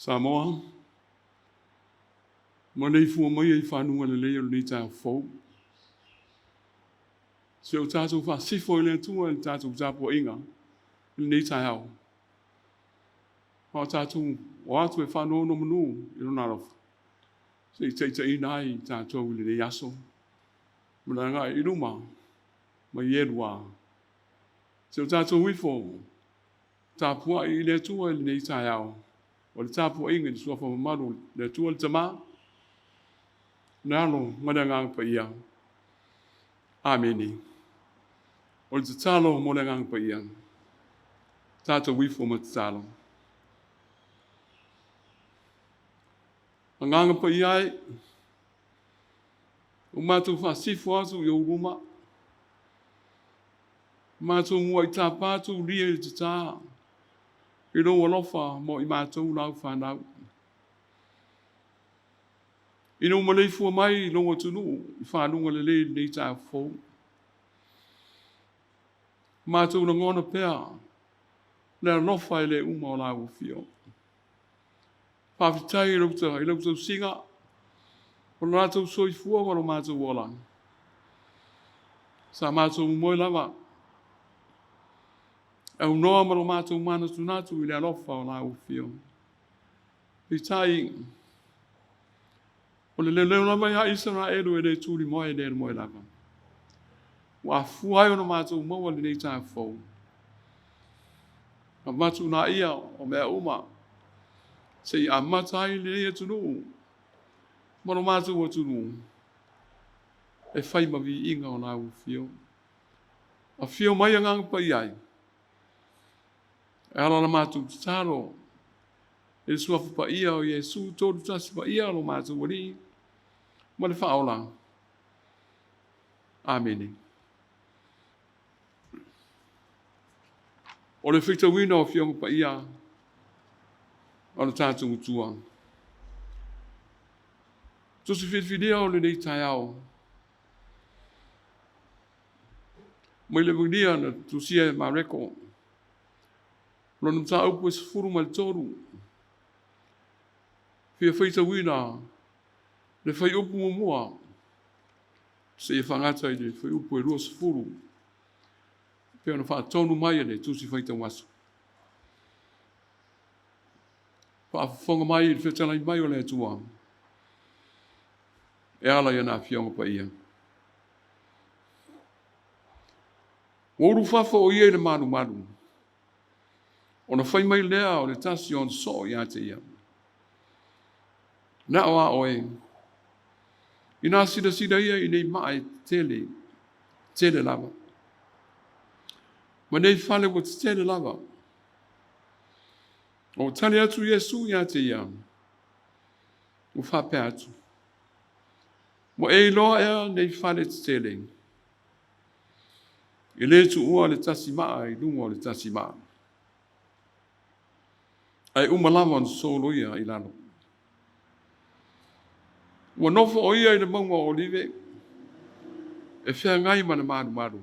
Samoa, maleifua maia i fanuga lelei o lenei taeao fou. Se o tatou faasifo i le Atua i le tatou tapuaiga i lenei taeao. A o tatou o atu e faanonomanu i Lona alofa, se i taitaiina ai tatou i lenei aso ma le agai i luma ma i e lua. Se o tatou ifo tapuai i le Atua i lenei taeao, o le tapuaiga i le suafa mamalu o le Atua le Tama, le Alo ma le Agaga Paia. Amene. O le tatalo mo le Agaga Paia. Tatou ifo ma tatalo. Agaga Paia e, ua matou faasifo atu i ou luma, matou muai tapa tulia i le tatā i lou alofa mo i matou lau fanau. Ina ua maleifua mai i lou atunuu i faluga lelei i lenei taeao fou. Matou lagona pea le alofa e le uma o lau afio. Faafetai i lau tausiga, o lo latou soifua ma lo matou ola. Sa matou moe lava, e aunoa ma lo matou manatunatu i le alofa o lau afio. Peitai, o le leoleo lava ia Isaraelu e le tulimoa e le moe lava. Ua afua ai ona matou maua lenei taeao fou. Avatu laia o mea uma se i amata ai lenei atunuu ma lo matou atunuu e fai ma viiga o lau afio. Afio mai Agaga Paia ai, e ala la matou tatalo i le suafa paia o Iesu tolu tasi paia lo matou Alii ma le Faaola. Amene. O le faitauina o Afioga Paia o le tatou Atua. Tusi filifilia o lenei taeao mai le Euanilia na tusia e Mareko, lona mataupu e 13, fia faitauina le fuaiupu muamua seia faagata i le fuaiupu e 20, pei ona faatonu mai e le Tusi Faitau Aso. Faafofoga mai i le fetalai mai o le Atua e ala i ana Afioga Paia. Ua ulufafo o ia i le malumalu, ona fai mai lea o le tasi o ona soo ia te ia. Na o a oe, inā silasila ia i nei maa e tetele, tele lava. Ma nei fale ua tetele lava. Ua tali atu Iesu ia te ia, ua faapea atu, Ua e iloa ea nei fale tetele, e le tuua le tasi maa i luga o le tasi maa, ae uma lava ona soloia i lalo. Ua nofo o ia i le mauga o Olive, e feagai ma le malumalu.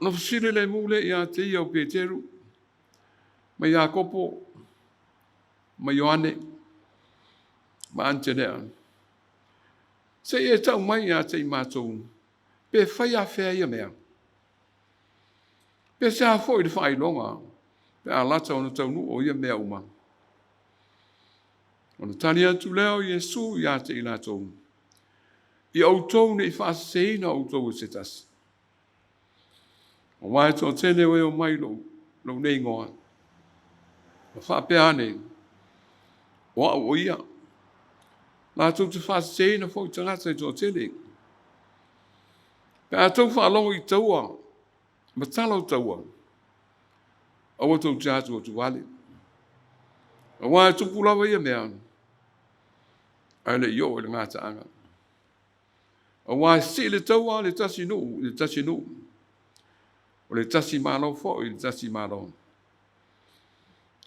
Ona fesili lemu lea ia te ia o Peteru, ma Iakopo, ma Ioane, ma Anitelea. Se i e tau mai ia te i matou, pe fai afea ia mea. Pe se a foi le faailoga, pe a lata ona taunuu o ia mea uma. Ona tali atu lea o Iesu ia te i latou, Ia outou ne i faaseseina outou e se tasi. Aua e toatele o e omai lou, lou nei igoa. Ma faapea ane, o au o ia. Latou te faaseseina foi tagata e toatele. Pe a tou faalogo i taua, ma tala o taua. Aua tou te atuatuvale. Aua e tupu lava ia mea, ae le i oo i le gataaga. Aua e sii le taua a le tasi nuu i le tasi nuu, o le tasi Malo foi i le tasi Malo.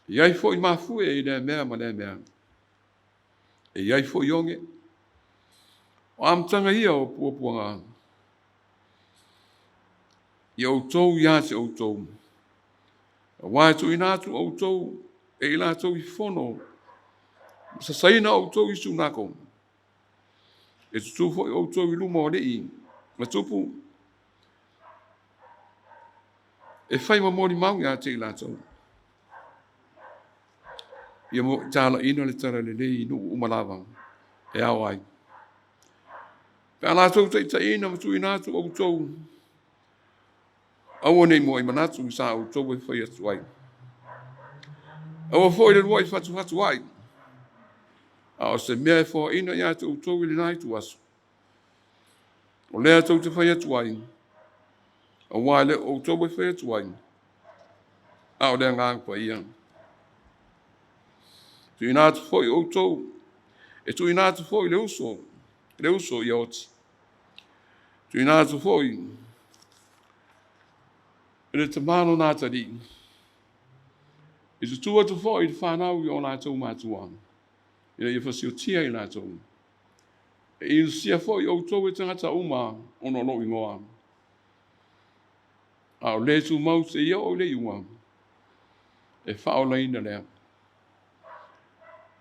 E i ai foi mafue i lea mea ma lea mea. E i ai foi oge. O amataga ia o puapuaga. Ia outou ia te outou, aua e tuuina atu outou e i latou i fono, ma sasaina outou i sunago. E tutū foi outou i luma o alii ma tupu, e fai ma molimau ia te i latou. Ia talaina le tala lelei i nuu uma lava e ao ai. Pe a latou taitaiina ma tuuina atu outou, aua ne i muai manatu i sa outou e fai atu ai. Aua foi le luai fatufatu ai, a o se mea e foaina ia te outou i lena ituaso. O lea tou te fai atu ai, aua e le o outou e fai atu ai, a o le Agaga Paia. Tuuina atu foi outou, e tuuina atu foi le uso ia oti. Tuuina atu foi e le tama lona atalii, e tutu atu foi i le fanau i o latou matua, ina ia fasiotia i latou. E inusia foi outou e tagata uma ona o lou igoa. A o le tumau seia oo i le iuga, e faaolaina lea.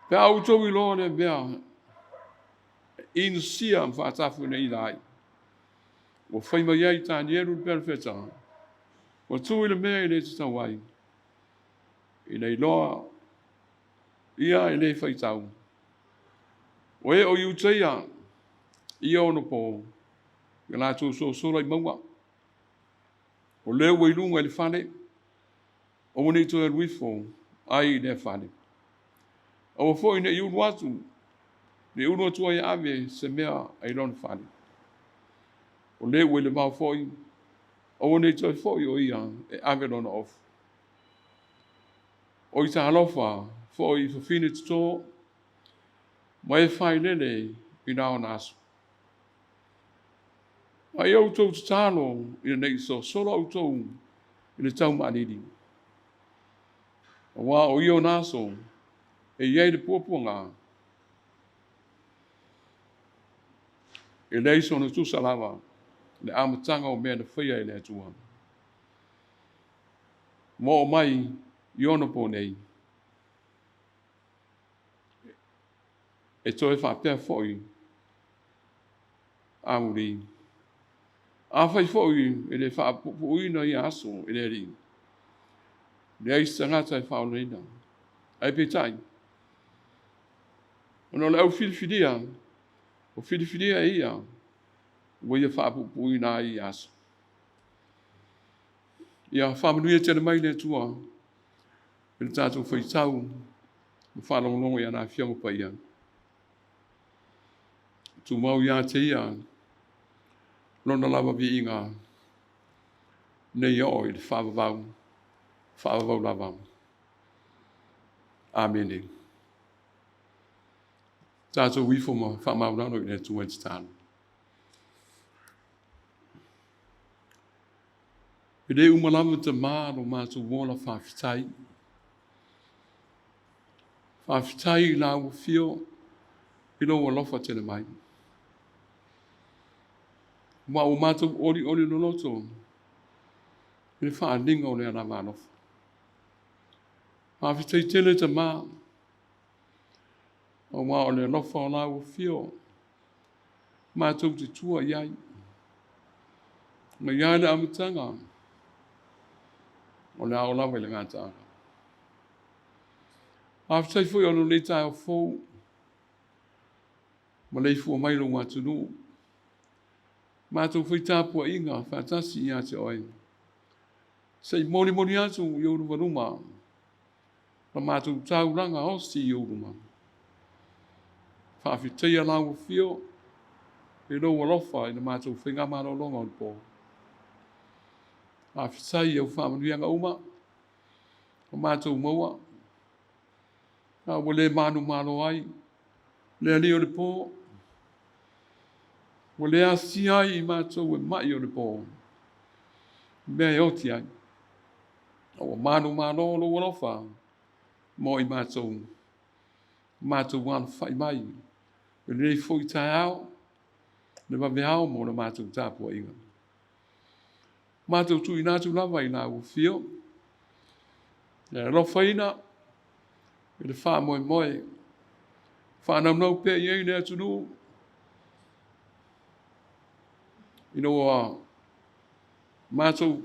Pe a outou iloa lea mea, e inusia ma faatafuenaina ai. Ua fai mai ai Tanielu le perofeta, ua tu i le mea e le tatau ai, ina iloa ia e le faitau. O e o Iutaia ia ona po, ia latou sosola i mauga. O lea ua i luga i le fale, aua ne i toe alu ifo ai i lea fale. Aua foi ne i ulu atu, ne i ulu atu ai e ave se mea ai lona fale. O lea ua i le vao foi, aua ne i toe foi o ia e ave lona ofu. O i talofa foi i fafine toto, ma e failele i na ona aso. A ia outou tatalo ina ne i sosola outou i le taumaalili. Aua o ia ona aso e i ai le puapuaga, e leai sona tusa lava le amataga o mea na faia e le Atua. Ma oo mai i ona po nei, e toe faapea foi amuli. Afai foi e le faapuupuuina ia aso e le Alii, leai se tagata e faaolaina. Ae peitai, ona o le au filifilia, o filifilia e ia, ua ia faapuupuuina ai ia aso. Ia faamanuia tele mai le Atua i le tatou faitau ma faalogologo i ana Afioga Paia. Tumau ia te ia lona lava viiga nei oo i le faavavau, faavavau lava. Amene. Tatou ifo ma faamaualalo i le Atua i tatalo. E le uma lava Tama lo matou ola faafetai. Faafetai i lau afio i lou alofa tele mai. Ma ua matou olioli loloto i le faaaliga o lea lava alofa. Faafetai tele Tama, aua o le alofa o lau afio matou te tua i ai. Mai lava le amataga o le ao lava i le gataaga. Faafetai foi ona o lenei taeao fou, ma leifua mai lou atunuu. Matou foi tapuaiga faatasi ia te oe. Se i molimoli atu i ou lumaluma la matou taulaga osi i ou luma. Faafetaia lau afio i lou alofa i le matou faigamalologa o le po. Faafetai i au faamanuiaga uma. O matou maua, a ua le manumalo ai le alii o le po, ua le asia ai i matou e mai o le po, mea e oti ai. A ua manumalo lou alofa mo i matou, matou alafai mai i lenei foi taeao, le vaveao mo le matou tapuaiga. Matou tuuina atu lava i lau afio, e alofaina i le faamoemoe, faanaunau pea i ai le atunuu, ina ua matou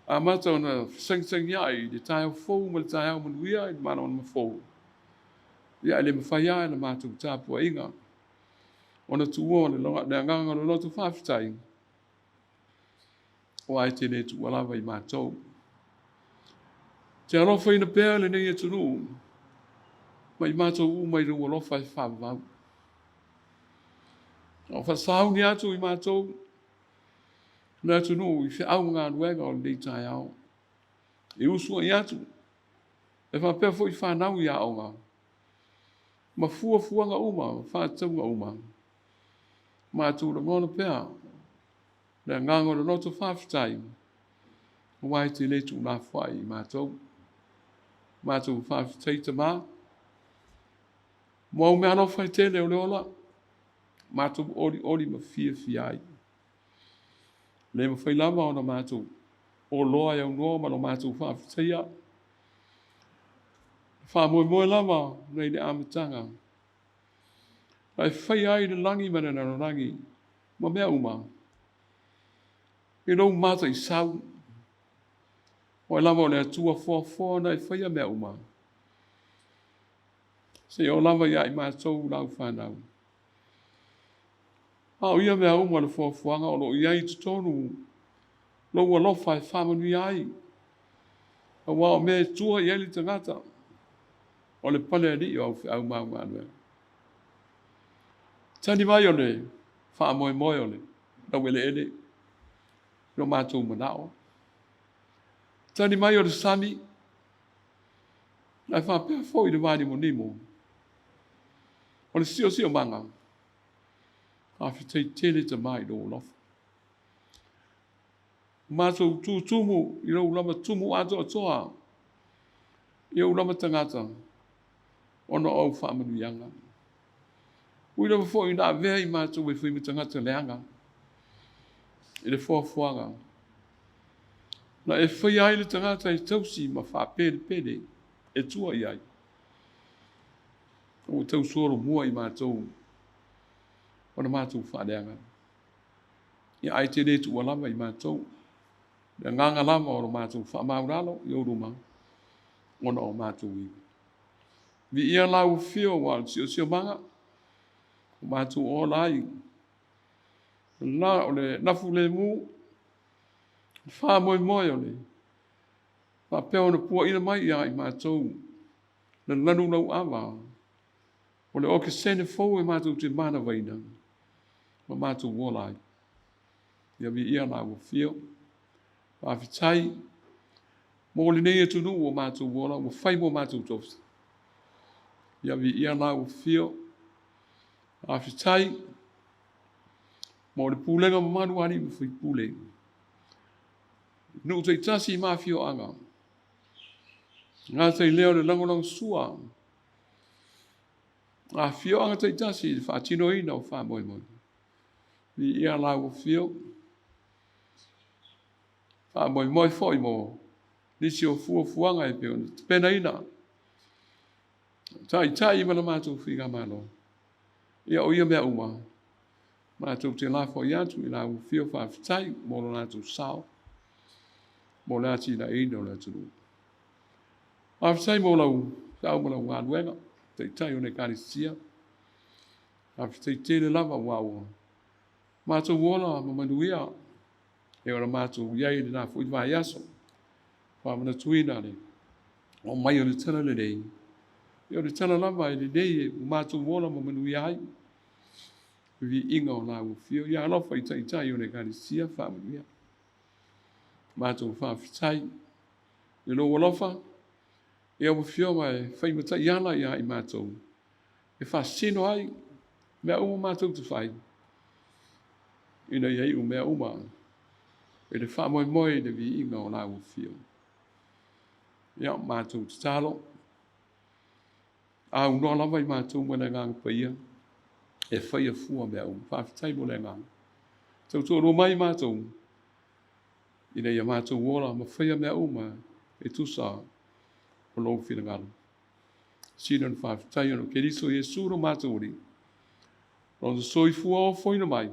amata ona fesagisagiai i le taeao fou ma le taeao manuia i le malamalama fou, ia e le mafai lava e le matou tapuaiga ona tuua le agaga o le loto faafetai, aua e te le tuua lava i matou. Te alofaina pea lenei atunuu ma i matou uma i lou alofa e faavavau. O faasauni atu i matou le atunuu i feau ma galuega o lenei taeao. E usu ai atu, e faapea foi fanau i aoga, ma fuafuaga uma ma faatatauga uma, matou lagona pea le agaga o le loto faafetai, aua e te le tuulafoai i matou. Matou faafetai Tama, mo au meaalofa e tele o le ola, matou olioli ma fiafia ai. Le mafai lava ona matou oloa e aunoa ma lo matou faafetaia. Faamoemoe lava nei le amataga, na e faia ai le lagi ma le lalolagi ma mea uma, i lou mataisau, oe lava o le Atua foafoa na e faia mea uma. Seia oo lava ia i matou lau fanau. A o ia mea uma le fuafuaga o lo o i ai i totonu lou alofa e faamanuia ai, aua o mea e tua i ai le tagata, o le palealii o au feau ma au galuega. Tali mai o le faamoemoe o le laueleele i lo matou manao. Tali mai o le sami, ae faapea foi le vanimonimo o le siosiomaga. Faafetai tele Tama i lou alofa. Matou tutumu i lou lava tumu atoatoa, i ou lava tagata, ona o au faamanuiaga. Ui lava foi ina avea i matou e fai ma tagata leaga i le foafoaga, na e faia ai le tagata e tausi ma faapelepele e tua i ai. Ua tau solomua i matou ona matou faaleaga. Ia ae te le tuua lava i matou le agaga lava o lo matou faamaulalo i ou luma ona o matou ivi. Viia lau afio aua o le siosiomaga o matou ola ai. La o le lafu lemu, le faamoemoe o le faapea ona puaina mai ia i matou le lanu lauava o le okesene fou e matou te manavaina ma matou ola ai. Ia viia lau afio. Faafetai mo lenei atunuu ua matou ola, ua fai mo matou tofi. Ia viia lau afio. Faafetai mo le pulega mamalu a alii ma faipule, nuu taitasi ma afioaga, gata i lea o le lagolagosua afioaga taitasi i le faatinoina o faamoemoe. Viia lau afio. Faamoemoe foi mo nisi o fuafuaga e pei ona tapenaina taitai ma le matou faigamalo. Ia o ia mea uma, matou te lafoai atu i lau afio faafetai mo lo latou sao, mo le atinaeina o le atunuu. Faafetai mo lau feau ma lau galuega, taitai o le Ekalesia. Faafetai tele lava aua ua matou ola ma manuia e ona matou i ai i lena foi vaiaso. Faamanatuina le omai o le tala lelei, ia o le tala lava e lelei e ua matou ola ma manuia ai. Viiga o lau afio, ia alofa i taitai o le Ekalesia faamanuia. Matou faafetai i lou alofa. Ia ua afioga e fai ma taiala ia i matou, e faasino ai mea uma matou te fai, ina ia iu mea uma i le faamoemoe i le viiga o lau afio. Ia matou tatalo, aunoa lava i matou ma le Agaga Paia e faia fua mea uma. Faafetai mo le agaga. Tautoalua mai matou ina ia matou ola ma faia mea uma e tusa o lou finagalo. Sina na faafetai ona o Keriso Iesu lo matou Alii. Lona soifua ofoina mai.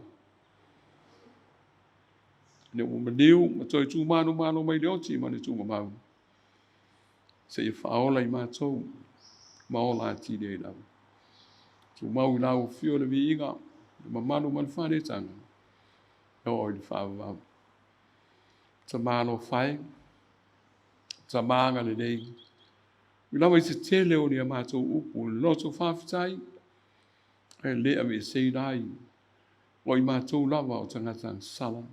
Ina ua maliu ma toe tumanumalo mai le oti ma le tuumamau. Seia faaola i matou ma ola atili ai lava. Tumau i lau afio le viiga, le mamalu ma le faaletaga, e oo i le faavavau. Tama alofa e, Tama agalelei, ui lava i se tele o ni a matou upu, le loto faafetai, ae le aveeseina ai o i matou lava o tagata agasala.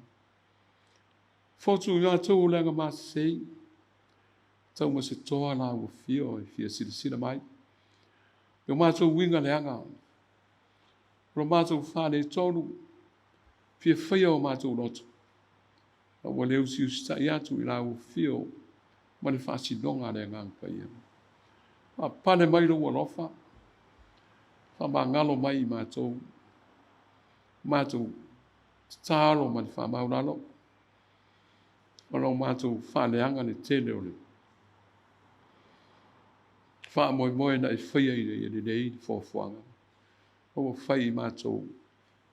Fotu i matou o le agamasesei, tau ma se toa lau afio e fia silasila mai. I o matou uiga leaga, o lo matou faaletonu, fia faia o matou loto, a ua le usiusitai atu i lau afio ma le faasinoga a le Agaga Paia. Faapale mai lou alofa, faamagalo mai i matou, matou tatalo ma le faamaualalo, o lo matou faaleaga le tele o le faamoemoe na e faia ina ia lelei le fuafuaga. Ua fai i matou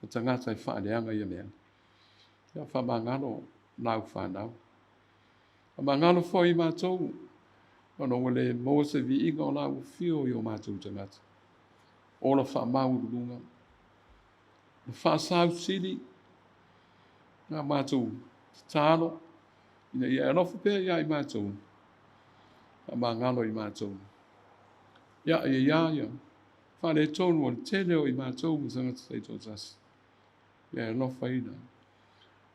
o tagata e faaleaga ia mea. Ia faamagalo lau fanau. Faamagalo foi i matou, ona ua le maua se viiga o lau afio i o matou tagata. Ola faamaualuluga, ma faasausili na matou tatalo, ina ia e alofa pea ia i matou, faamagalo i matou. Ia, ia, ia, ia, faaletonu o le tele o i matou ma tagata taitoatasi. Ia e alofaina.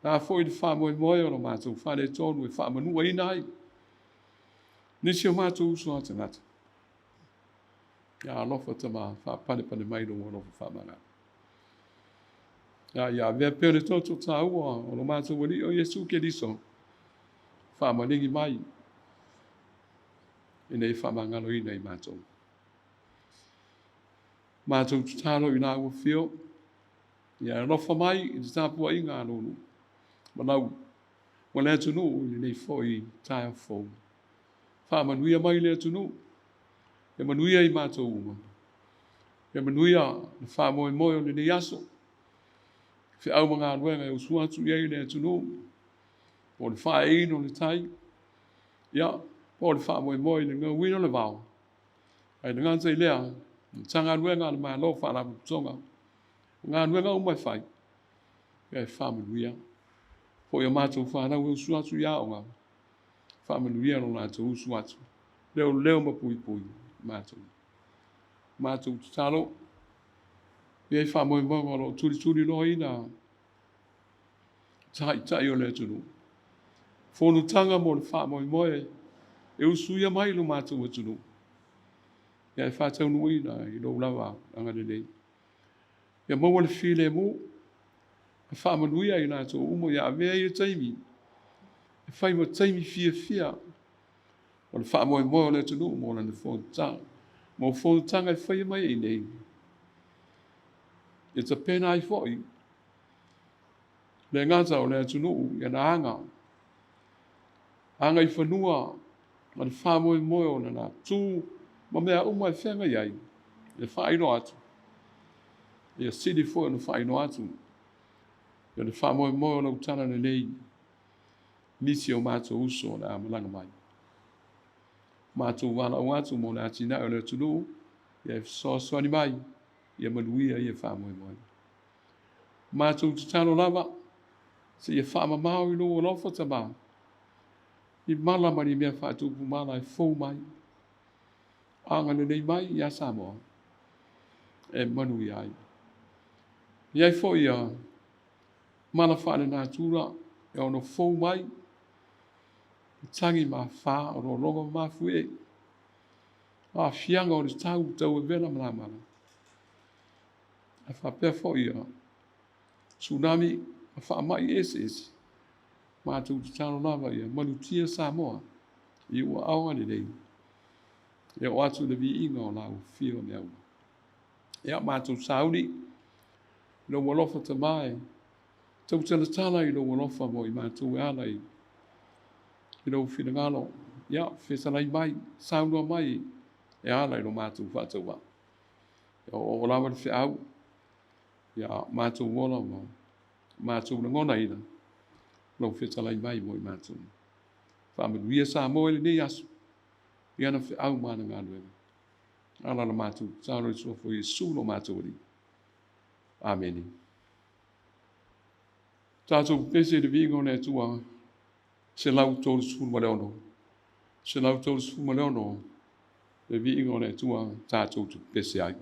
La foi le faamoemoe o lo matou faaletonu e faamanuaina ai nisi o matou uso a tagata. Ia alofa tama, faapalepale mai lou alofa faamagalo. Ia, ia avea pea le toto taua o lo matou Alii o Iesu Keriso, faamaligi mai ina ia faamagaloina i matou. Matou tatalo i lau afio, ia alofa mai i le tapuaiga a lou nuu, ma lau ma le atunuu i lenei foi taeao fou. Faamanuia mai le atunuu, ia manuia i matou uma. Ia manuia le faamoemoe o lenei aso, feau ma galuega e usu atu i ai le atunuu, po o le faaeeina o le tai, ia, po o le faamoemoe i le gauina o le vao. Ae le gata i lea, Matagaluega a le Malo, Faalapotopotoga, o galuega uma e fai, ia e faamanuia. Foi o matou fanau e usu atu i aoga, faamanuia lo latou usu atu, leoleo ma puipui matou. Matou tatalo, ia i faamoemoega o lo o tulituliloaina taitai o le atunuu. Fonotaga mo le faamoemoe e usuia mai lo matou atunuu. Ia e faataunuuina i lou lava agalelei. Ia maua le filemu, e faamanuia i latou uma, ia avea ia taimi, e fai ma taimi fiafia o le faamoemoe o le atunuu mo lana fonotaga, mo fonotaga e faia mai ai nei. E tapena ai foi le gata o le atunuu i ana aga, aga i fanua ma le faamoemoe o lana tu ma mea uma e feagai ai, e faailoa atu. Ia sili foi ona faailoa atu ia le faamoemoe o lau tala lelei nisi o matou uso o le a malaga mai. Matou valaau atu mo le atinae o le atunuu, ia e fesoasoani mai, ia manuia ia faamoemoe. Matou tatalo lava, seia faamamao i lou alofa Tama, ni mala ma ni mea faatupu mala e fou mai, agalelei mai ia Samoa e manuia ai. I ai foi ia mala faale-natura e ono fou mai, tagi ma fa o lologa ma mafuie. Aafiaga o le tau tauevela ma lamala. Ae faapea foi ia tsunami ma faamai eseese. Matou tatalo lava ia malutia Samoa i ou aao agalelei e oo atu i le viiga o lau afio le aua. Ia matou sauni i lou alofa Tama e tautalatala i lou alofa mo i matou e ala i lou finagalo. Ia fetalai mai, saunoa mai e ala i lo matou faatauvaa. Ia oo lava le feau, ia matou ola ma matou lagonaina lou fetalai mai mo i matou. Faamanuia Samoa i lenei aso, i ana feau ma ana galuega. Ala la matou tatalo i le suafa o Iesu lo matou Alii. Amene. Tatou pese i le viiga o le Atua, 136, 136, le viiga o le Atua tatou te pese ai.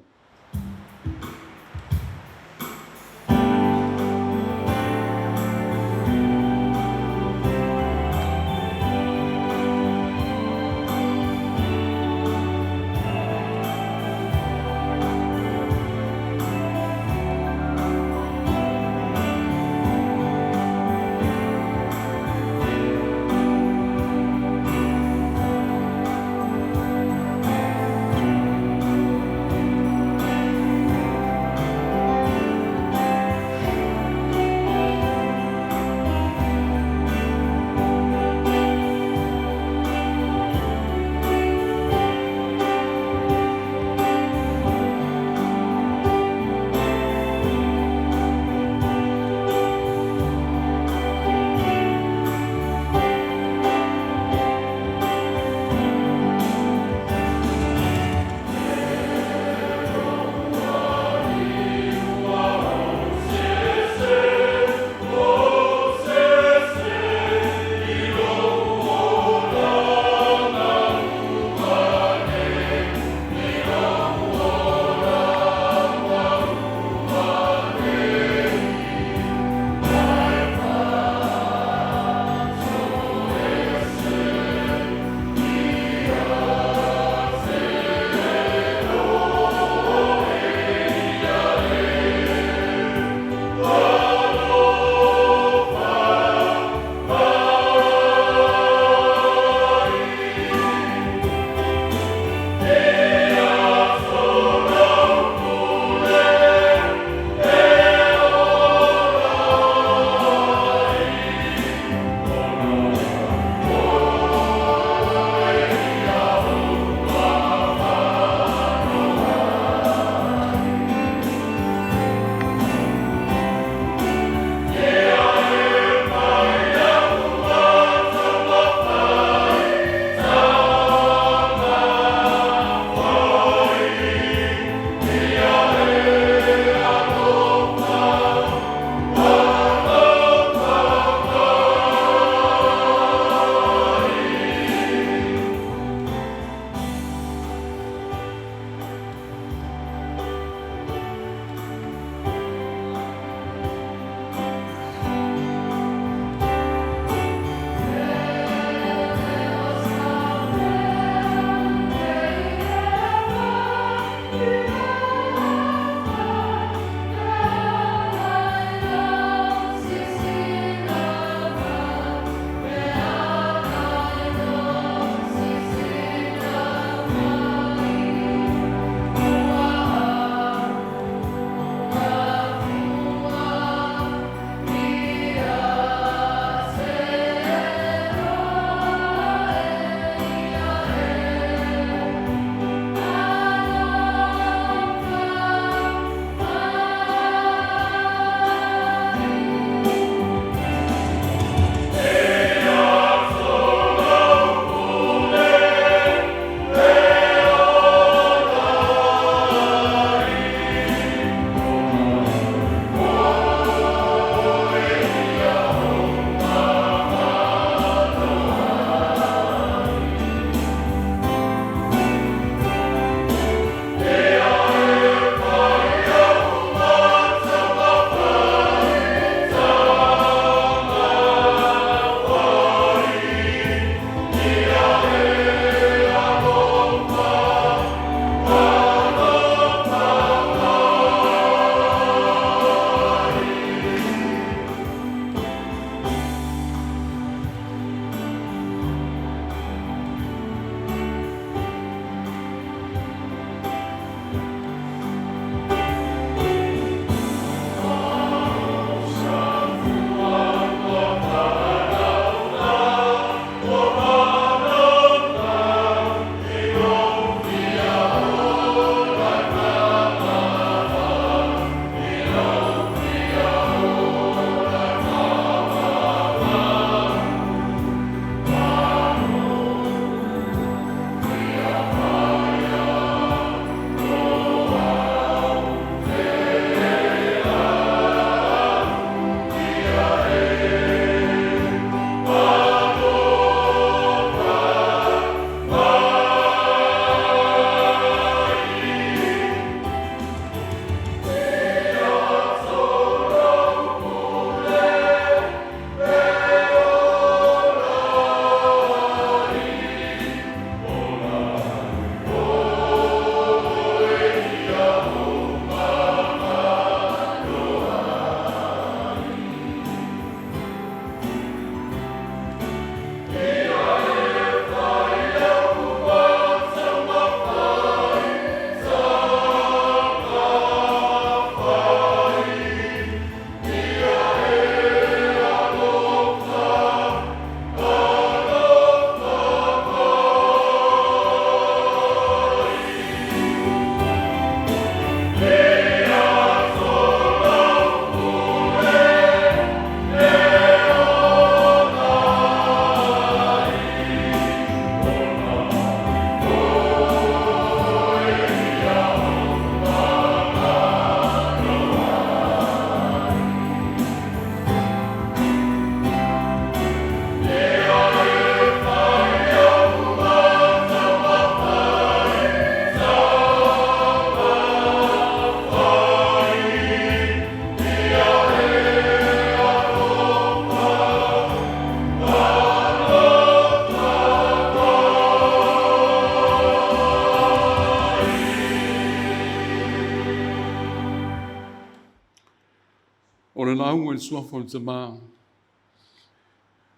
lauga i le suafa o le Tama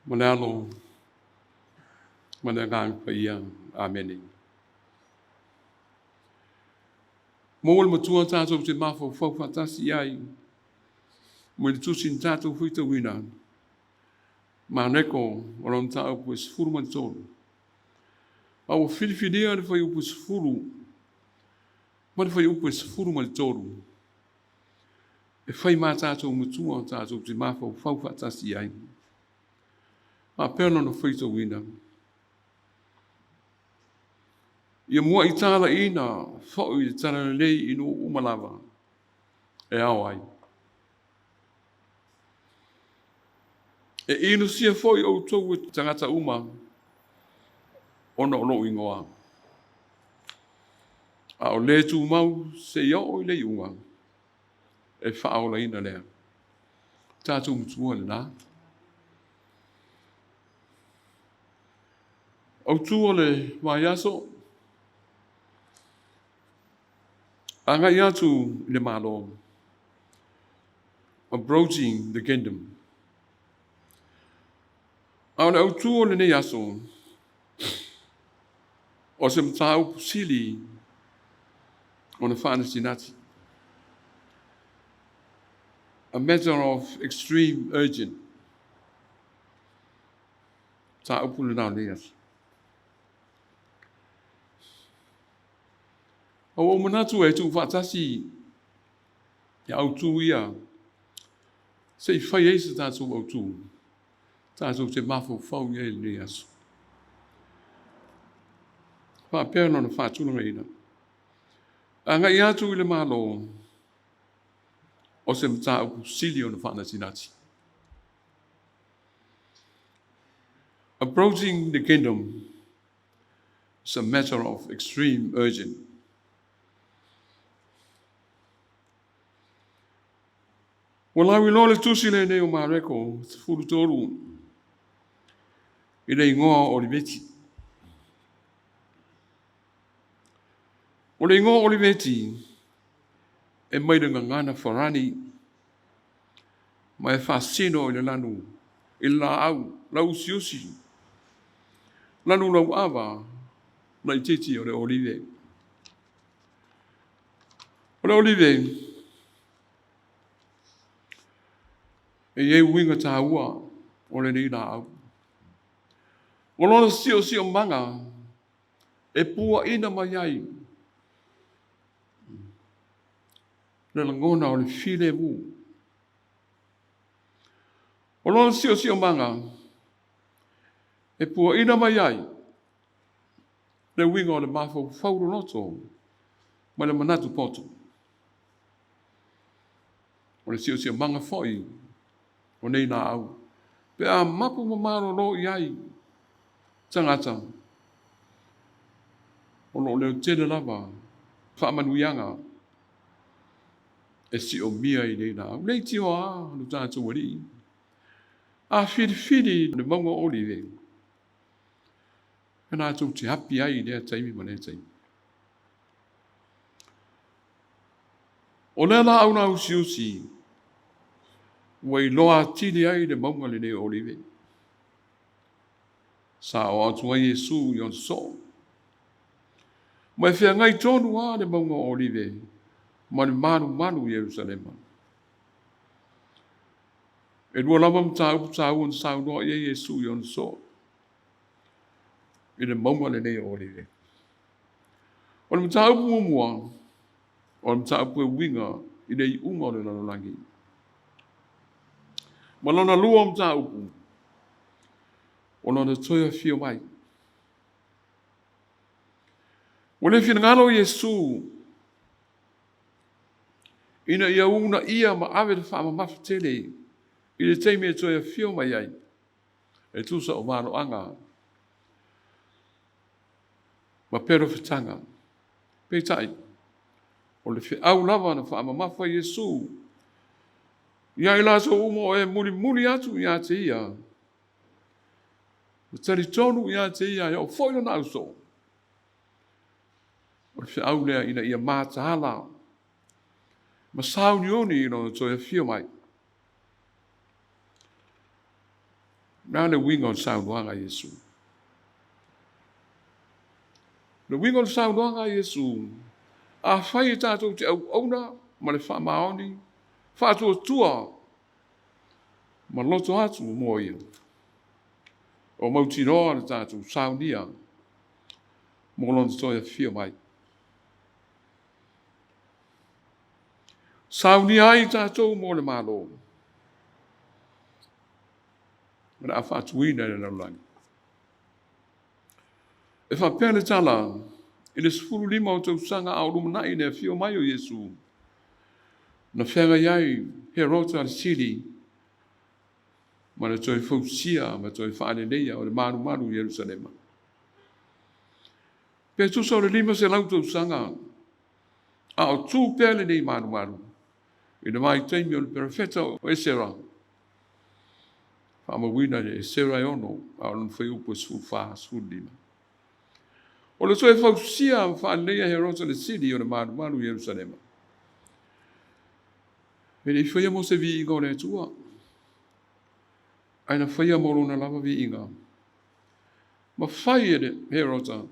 ma le Alo ma le Agaga Paia. Amene. Maua le Matua tatou te mafaufau faatasi i ai mai le tusi na tatou faitauina Mareko o lona mataupu e 13. A ua filifilia le fuaiupu 10 ma le fuaiupu e 13 e fai ma tatou matua tatou te mafaufau faatasi i ai. Faapea lona faitauina. Ia mua'i talaiina fo'i le talalelei i nuu uma lava e ao ai. E inusia foi outou e tagata uma ona o lou igoa. A o le tumau seia oo i le iuga, e faaolaina lea. Tatou matua lena. Autu o le vaiaso, agai atu i le Malo. Approaching the Kingdom. A o le autu o lenei aso, o se mataupu sili ona faanatinati. A matter of extreme urgent. Mataupu lena o lenei aso. A ua ou manatu e tuufaatasi ia autu ia se i fai ai se tatou autu tatou te mafaufau i ai i lenei aso. Faapea lona faatulagaina. Agai atu i le Malo o se mataupu sili ona faanatinati. Approaching the kingdom is a matter of extreme urgent. Ua lauiloa le tusi lenei o Mareko 13 i le igoa o Oliveti. O le igoa o Oliveti e mai le gagana Farani ma e faasino i le lanu i le laau lauusiusi, lanu lauava laitiiti o le olive. O le olive e i ai uiga taua o lenei laau. O lona siosiomaga e puaina mai ai le lagona o le filemu. O lona siosiomaga e puaina mai ai le uiga o le mafaufau loloto ma le manatu poto. O le siosiomaga foi o nei laau, pe a mapu ma malolo i ai tagata, o lo o leotele lava faamanuiaga e siomia i nei laau. Leitioa a lo tatou Alii, a filifili le mauga o Olive, e latou te api ai i lea taimi ma lea taimi. O lea laau lausiusi ua iloa atili ai le mauga lenei o Olive. Sa oo atu ai Iesu i ona soo. Ma e feagai tonu lava le mauga o Olive ma le malumalu i Ierusalema. E lua lava mataupu taua na saunoa i ai Iesu i ona soo i le mauga lenei o Olive. O le mataupu muamua, o le mataupu e uiga i le iuga o le lalolagi. Ma lona lua o mataupu, o lona toe afio mai. Ua le finagalo Iesu ina ia uunaia ma ave le faamamafa tele i le taimi e toe afio mai ai, e tusa o maloaga ma perofetaga. Peitai, o le feau lava na faamamafa Iesu ia i latou uma o e mulimuli atu ia te ia, ma talitonu ia te ia e oo foi lona ausoo. O le feau lea ina ia mataala ma sauniuni i lona toe afio mai. Le a le uiga o le saunoaga a Iesu? O le uiga o le saunoaga a Iesu, afai e tatou te auauna ma le faamaoni, faatuatua ma loto atu mo ia, o mautinoa le tatou saunia mo lona toe afio mai. Saunia ai tatou mo le Malo, o le a faatuina i le lalolagi. E faapea le tala, i le 15 o tausaga a o lumanai le afio mai o Iesu, na feagai ai Herota le Sili ma le toe fausia ma toe faaleleia o le malumalu i Ierusalema. Pe tusa o le 500 tausaga a o tu pea lenei malumalu i le vaitaimi o le perofeta o Esera, faamauina i le Esera e 6 a o lona fuaiupu e 14, 15. O le toe fausia ma faaleleia Herota le Sili o le malumalu i Ierusalema, e le i faia mo se viiga o le Atua, ae na faia mo lona lava viiga. Ma fai e le Herota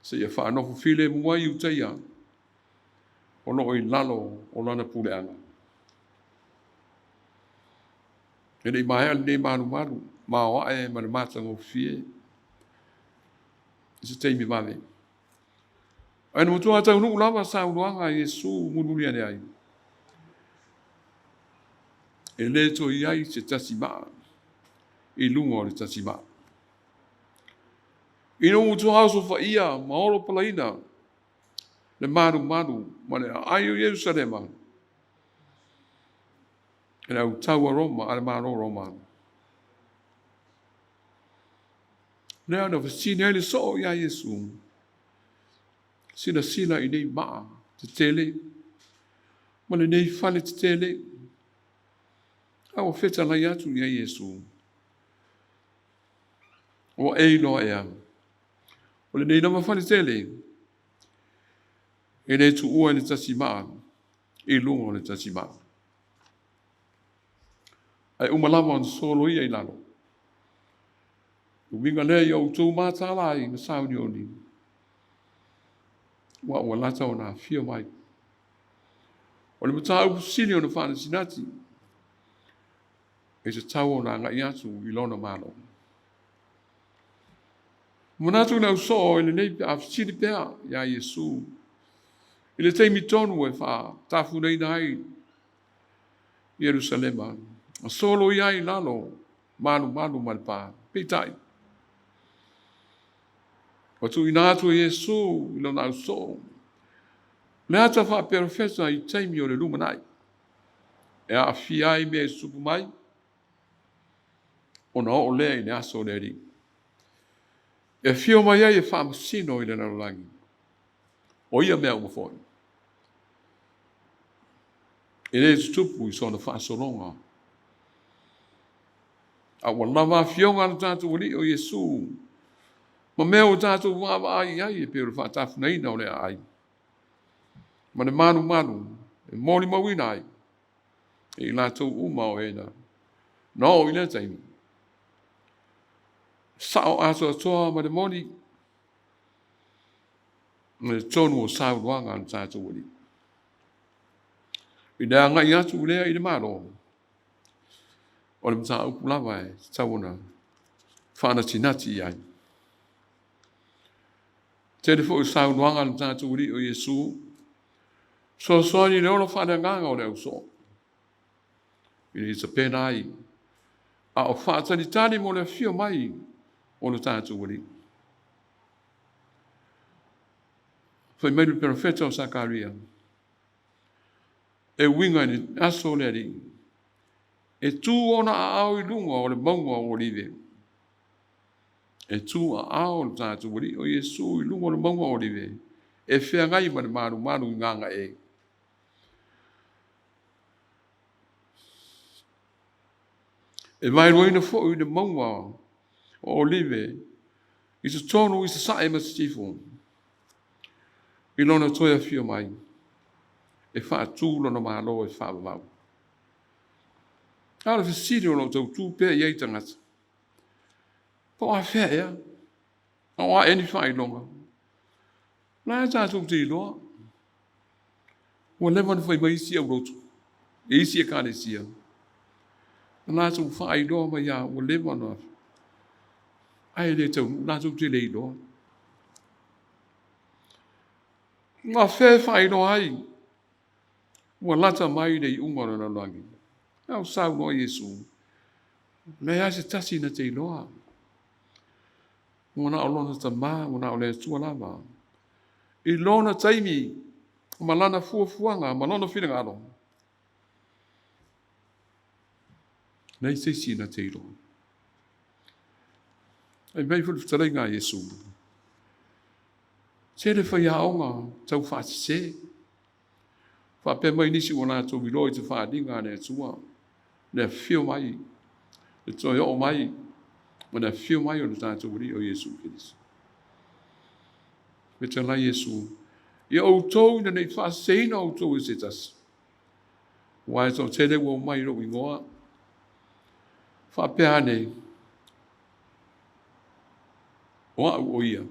seia faanofo filemu ai Iutaia o lo o i lalo o lana puleaga. E le i maea lenei malumalu, maoae ma le matagofie i se taimi vave. Ae na matua taunuu lava saunoaga a Iesu mulimuli ane ai. E le toe i ai se tasi maa i luga o le tasi maa. Ina ua matua osofaia ma olopalaina le malumalu ma le aai o Ierusalema e le autau a Roma, a le Malo Roma. Lea na fesili ai le soo ia Iesu, silasila i nei maa tetele ma lenei fale tetele. A ua fetalai atu ia Iesu, ua e iloa ea, o lenei lava fale tele, e le tuua i le tasi maa i luga o le tasi maa. Ae uma lava ona soloia i lalo. Uiga lea ia outou mataala ai ma sauniuni, ua ua lata ona afio mai. O le mataupu sili ona faanatinati, e tatau ona agai atu i lona Malo. Manatu le ausoo i lenei pe a fesili pea ia Iesu i le taimi tonu e faatafunaina ai Ierusalema, ma soloia ai i lalo malumalu ma le pa. Peitai, ua tuuina atu e Iesu i lona ausoo le ata faaperofeta i taimi o le lumanai, e aafia ai mea e tutupu mai, ona oo lea i le aso o le Alii, e afio mai ai e faamasino i le lalolagi, o ia mea uma foi. E le tutupu i sona faasologa, a ua lava afioga a le tatou Alii o Iesu, ma mea ua tatou vaavaai i ai e pei o le faatafunaina o le aai, ma le malumalu e molimauina ai e i latou uma o e na oo i lea taimi. Sao atoatoa ma le moni ma le tonu o saunoaga a le tatou Alii. I le agai atu lea i le Malo, o le mataupu lava e tatau ona faanatinati i ai. Tele foi o saunoaga a le tatou Alii o Iesu, fesoasoani i le ola faaleagaga o le ausoo, ina ia tapena ai, a o faatalitali mo le afio mai o le tatou Alii. Fai mai le perofeta o Sakaria, e uiga i le aso o le Alii, e tu ona aao i luga o le mauga o Olive. E tu aao le tatou Alii o Iesu i luga o le mauga o Olive, e feagai ma le malumalu i gagae. E vaeluaina foi le mauga o Olive i totonu i sasae ma sisifo, i lona toe afio mai, e faatu lona Malo e faavavau. A o le fesili o lo o tautu pea i ai tagata, Po o afea ea? A o a ea ni faailoga? La e tatou te iloa. Ua leva ona fai mai isi aulotu e isi ekalesia. Na latou faailoa mai lava ua leva ona ae le taunuu latou te le iloa. Ua afea e faailoa ai ua lata mai le iuga o le lalolagi. A o saunoa Iesu, leai lava se tasi na te iloa. Ua na o lona Tama, ua na o le Atua lava. I lona taimi ma lana fuafuaga ma lona finagalo, leai se isi na te iloa. Fai mai foi le fetalaiga a Iesu, tele faiaoga tau faasese, faapea mai nisi ua latou iloa i te faaaliga a le Atua, le afio mai, le toe oo mai, ma le afio mai o le tatou Alii o Iesu Keriso. Fetalai Iesu, ia outou ina ne i faaseseina outou e se tasi, aua e toatele ua omai i lou igoa, faapea ane, o au o ia.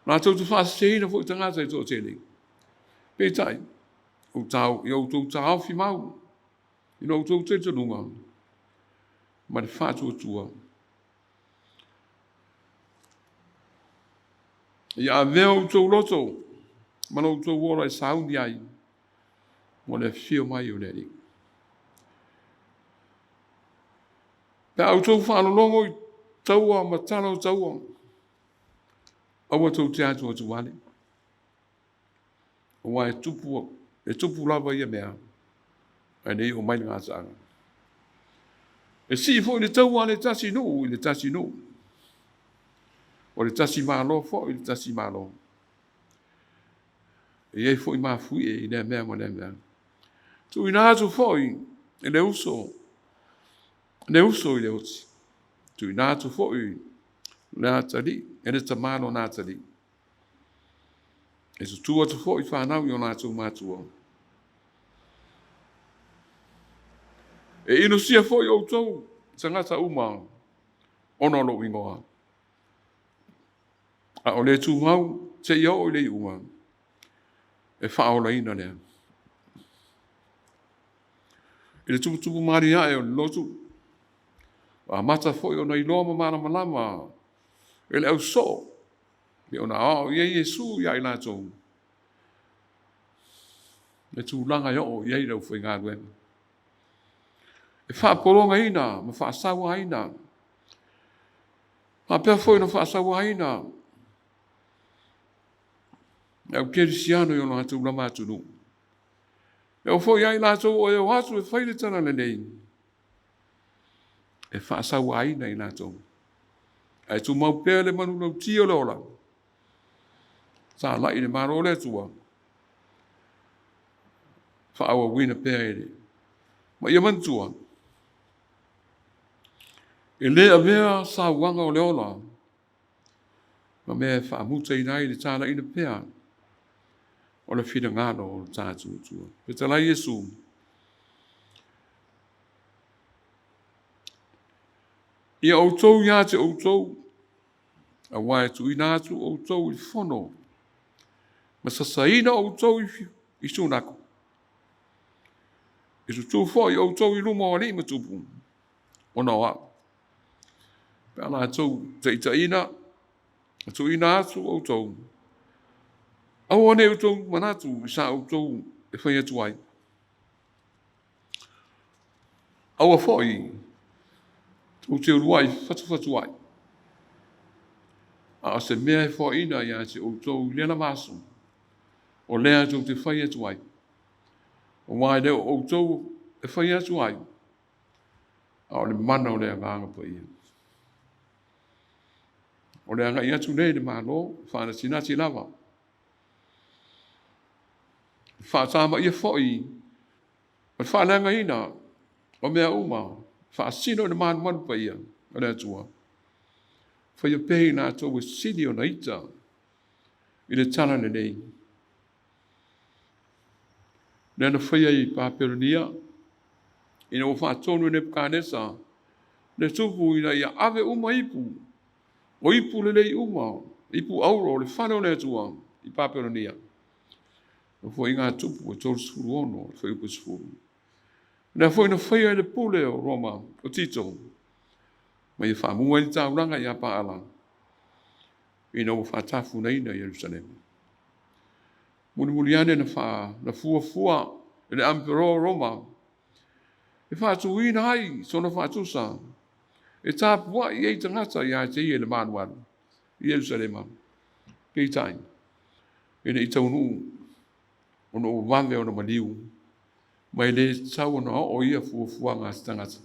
Latou te faaseseina foi tagata e toatele. Peitai, ia outou taofi mau i lo outou talitonuga ma le faatuatua. Ia avea outou loto ma lo outou ola e sauni ai mo le afio mai o le Alii. Pe a outou faalologo i taua ma tala o taua, aua tou te atuatuale, aua e tupu, e tupu lava ia mea, ae le i oo mai le gasaaga. E sii foi le taua a le tasi nuu i le tasi nuu, o le tasi Malo foi i le tasi Malo. E i ai foi mafuie i lea mea ma lea mea. Tuuina atu foi e le uso, le uso i le oti. Tuuina atu foi le atalii, e le tama lona atalii. E tutū atu foi fanau i o latou matua. E inusia foi outou tagata uma ona o lou igoa. A o le tumau seia oo i le iuga, e faaolaina lea. I le tuputupu malie ae o le lotu, ua amata foi ona iloa ma malamalama e le ausoo pei ona aoao i ai Iesu ia i latou le tulaga e oo i ai le aufaigaluega. E faapologaina ma faasauaina, faapea foi ona faasauaina le au kerisiano i o latou lava atunuu. E oo foi ia i latou o e o atu e fai le talalelei, e faasauaina i latou. Ae tumau pea le manulauti o le ola, talai le Malo o le Atua, faaauauina pea e le. Ma ia manatua, e le avea sauaga o le ola ma mea e faamutaina ai le talaiina pea o le finagalo o le tatou Atua. Fetalai Iesu, ia outou ia te outou, aua e tuuina atu outou i fono, ma sasaina outou i sunako. E tutū foi outou i luma o alii ma tupu, ona o au. Pe a latou taitaiina, ma tuuina atu outou, aua ne i outou manatu i sa outou e fai atu ai. Aua foi tou te uluai fatufatuai, a o se mea e foaina ia te outou i lea lava aso, o lea tou te fai atu ai, aua e le o outou e fai atu ai, a o le mana o le Agaga Paia. O le agai atu lea i le Malo, faanatinati lava. Faatamaia foi o le faaleagaina o mea uma, faasino i le malumalu paia o le Atua. Faia pea i latou e sili ona ita i le talalelei. Lea na faia i Papelonia, ina ua faatonu e Nepukanesa le le tupu ina ia ave uma ipu, o ipu lelei uma, ipu auro o le fale o le Atua i Papelonia. Nofoaiga a Tupu e 36, le fuaiupu 10. Lea foi na faia e le pule o Roma o Tito, ma ia faamu ai le taulaga ia Paala, ina ua faatafunaina Ierusalema. Mulimuli ane na, faa, na fuafua e le Amperor o Roma e faatuina ai sona faatusa e tapuai ai tagata ia te ia i le malualu i Ierusalema. Peitai, e le i taunuu ona ua vave ona maliu, ma e le tatau ona oo ia fuafuaga a se tagata.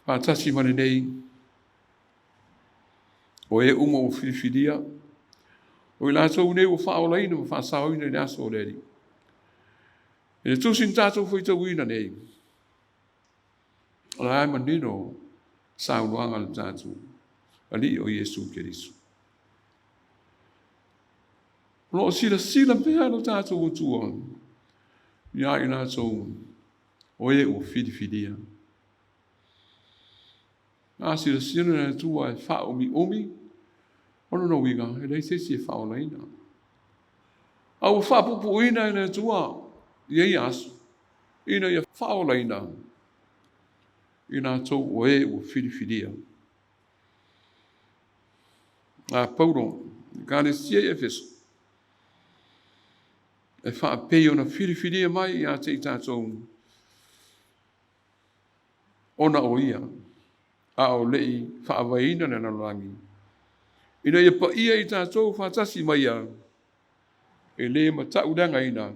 Faatasi ma lenei, o e uma ua filifilia, o i latou nei ua faaolaina ma faasaoina i le aso o le Alii. I le tusi na tatou faitauina nei, o la e manino saunoaga a le tatou Alii o Iesu Keriso. O lo o silasila pea lo tatou Atua ia i latou o e ua filifilia. A silasila le Atua e faaumiumi, o lona uiga e leai se isi e faaolaina. A ua faapuupuuina e le Atua ia ia aso, ina ia faaolaina i latou o e ua filifilia. A Paulo, Ekalesia i Efeso, e faapei ona filifilia mai ia te i tatou ona o ia, a o le i faavaeina le lalolagi, ina ia paia i tatou faatasi mai ia, e le matauleagaina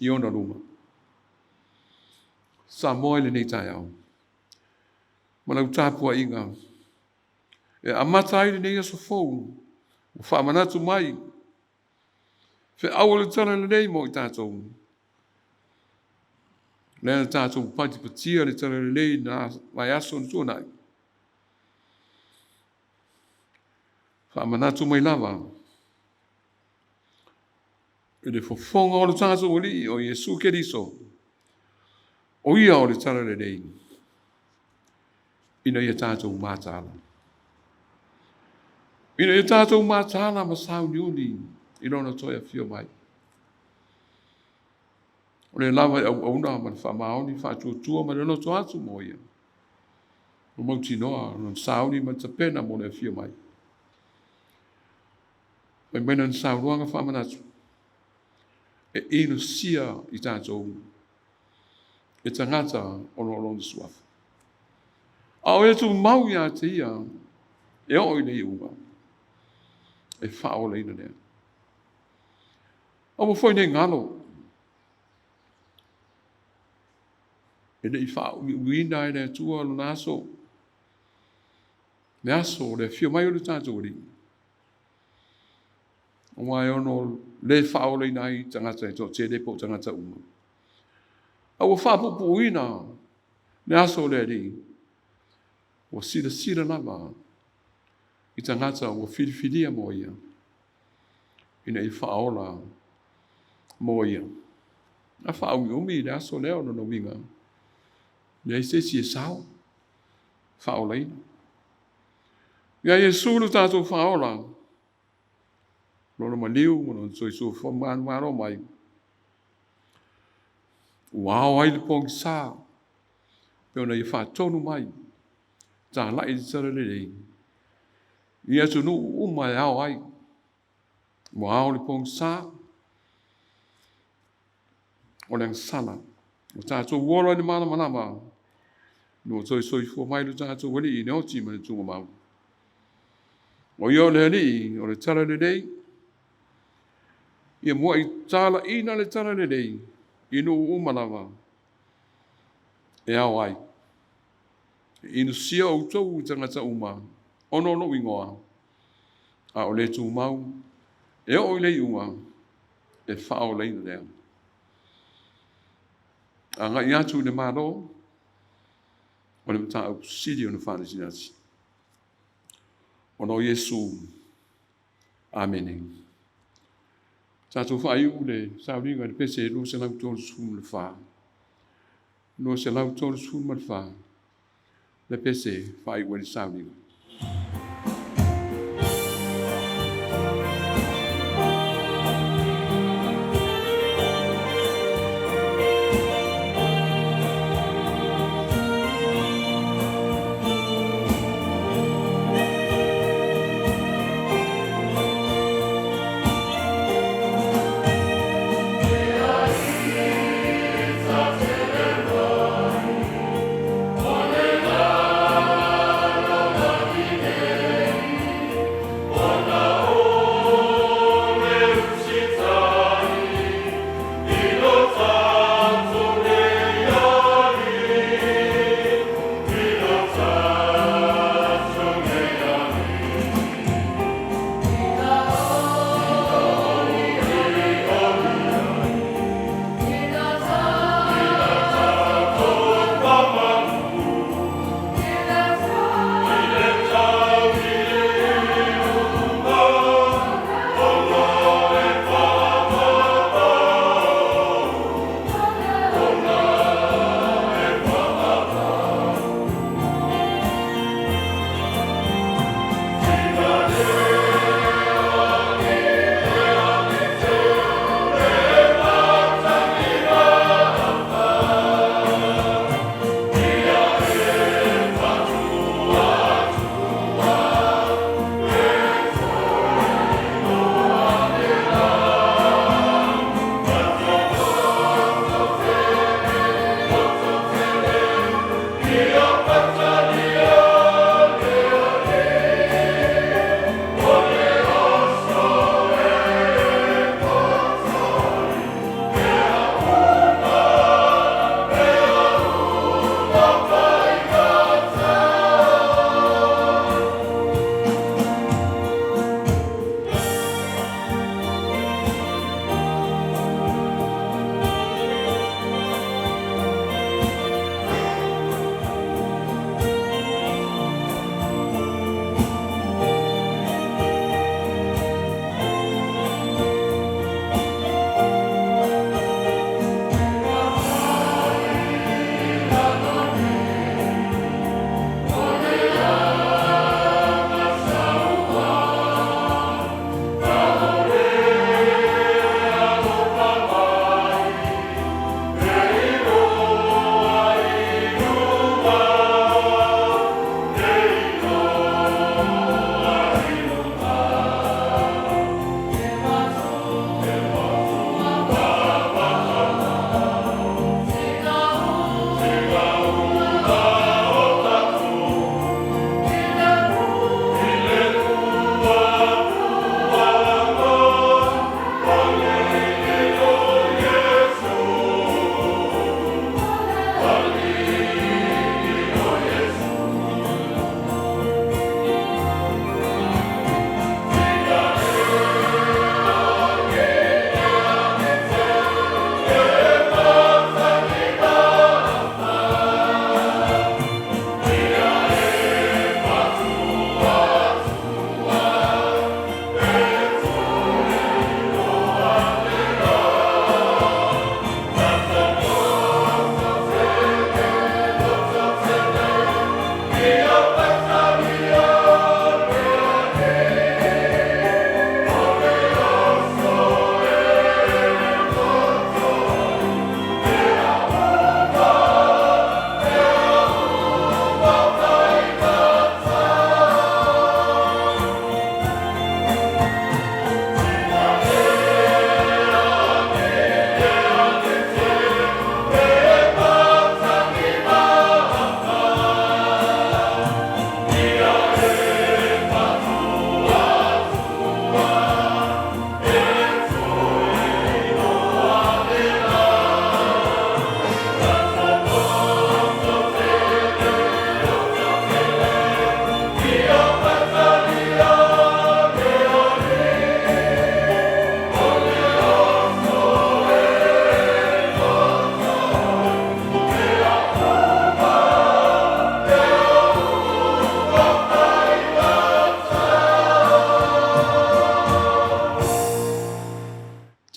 i ona luma. Samoa i lenei taeao, ma lau tapuaiga, e amata ai lenei aso fou, ua faamanatu mai, feau o le tala lelei mo i tatou. Lea na tatou patipatia le tala lelei na vaiaso na tuanai. Faamanatu mai lava i le fofoga o le tatou Alii o Iesu Keriso, o ia o le tala lelei, ina ia tatou mataala. Ina ia tatou mataala ma sauniuni i lona toe afio mai. O le lava e auauna ma le faamaoni faatuatua ma le loto atu mo ia. O mautinoa lona sauni ma tapena mo le afio mai. Fai mai lana saunoaga faamanatu, e inosia i tatou e tagata ona o lona suafa. A o e tumau ia te ia, e oo i le iuga, e faaolaina lea. Aua foi nei galo, e le i faaumiumiina e le Atua lona aso, le aso o le afio mai o le tatou Alii. Aua e ono le faaolaina ai tagata e toatele po o tagata uma. A ua faapuupuuina le aso o le Alii, ua silasila lava i tagata ua filifilia mo ia, ina ia faaola mo ia. A faaumiumi i le aso lea o lona uiga, leai se isi e sao, faaolaina. Ia Iesu lo tatou faaola, lona maliu ma lona soifua manumalo mai, ua ao ai le pogisa, pe ona ia faatonu mai, talai le tala lelei, i atunuu uma e ao ai, ua ao le pogisa, o le agasala, o tatou ola i le malamalama, ina ua toe soifua mai lo tatou Alii i le oti ma le tugamau. O ia o le Alii, o le tala lelei, ia muai talaina le tala lelei i nuu uma lava e ao ai. E inusia outou i tagata uma, ona o lou igoa, a o le tumau, e oo i le iuga, e faaolaina lea. Agai atu i le Malo, o le mataupu sili ona faanatinati. Ona o Iesu. Amene. Tatou faaiu le sauniga i le pese 234. 234 le pese faaiu ai le sauniga.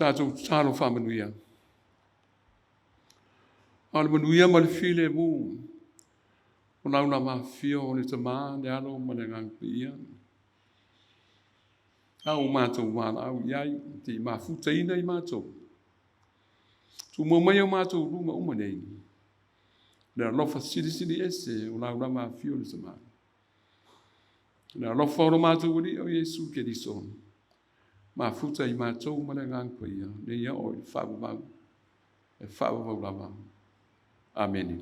Tatou tatalo faamanuia. A o le manuia ma le filemu o lau lava afifio o le Tama, le Alo ma le Agaga Paia. A ua matou valaau i ai, te i mafutaina i matou. Tumau mai o matou luga uma nei, le alofa silisili ese o lau lava afifio o le Tama. Le alofa o lo matou Alii o Iesu Keriso, mafuta i matou ma le Agaga Paia, nei a oo i le faavavau, e faavavau lava. Amene.